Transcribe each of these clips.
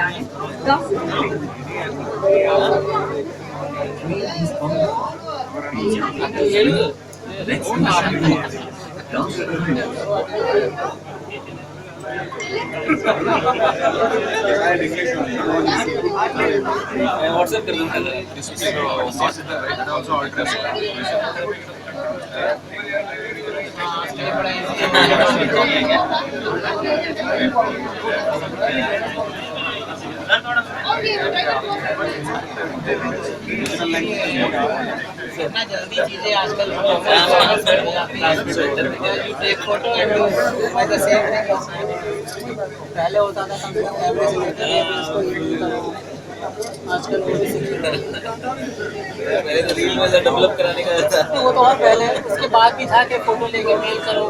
ನಿಲ್ದಾಣ Kasaragod. Train is on the path. Next station is Kasaragod. WhatsApp कर दूंगा। इतना जल्दी चीजें आजकल एक photo and the same thing. पहले होता था कम से कम कैमरे से लेते थे, फिर उसको एडिट करो। आजकल वो भी सीख पहले तो रील में डेवलप कराने का था। वो तो और पहले, उसके बाद भी था कि फोटो लेके मेल करो,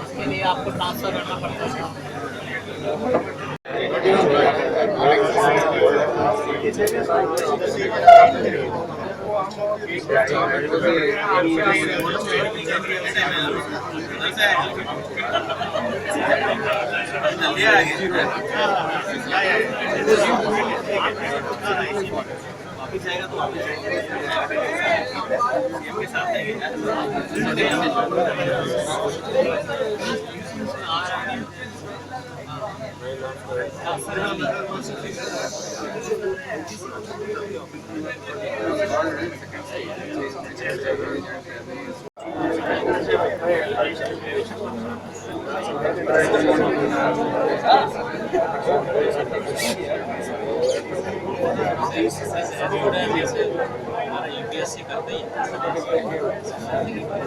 उसके लिए आपको ट्रांसफर करना पड़ता था। यूपीएससी करते ही। ನಿಲ್ದಾಣ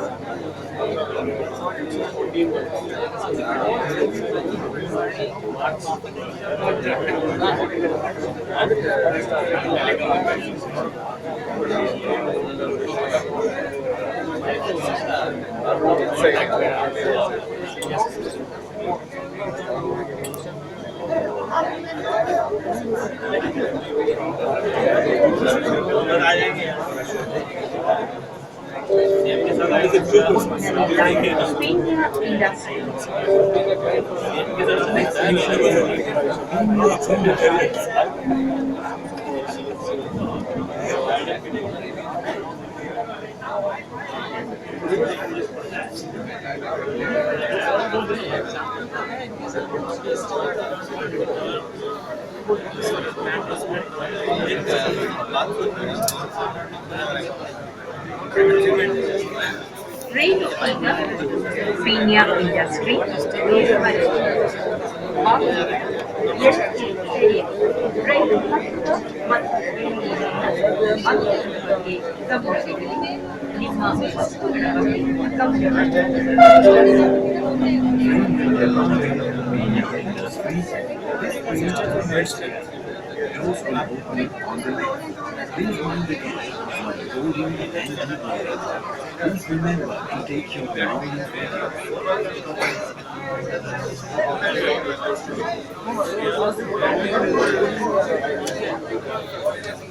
Peenya industry. Next station is Peenya Industry. Rail ಈಗ ಪೀಣ್ಯ ಇಂಡಸ್ಟ್ರಿ ರೈಲು ಹತ್ತುವ ಮತ್ತು ಇಳಿಯುವ ಅಂತರದ ಬಗ್ಗೆ ಗಮನವಿರಲಿ. ನಿಮ್ಮ ವಸ್ತುಗಳ ಬಗ್ಗೆ ಗಮನ. Train will depart Peenya Industries. This train is next. Doors will open on the left. Please mind the gap while boarding and deboarding. Please remember to take your belongings with you.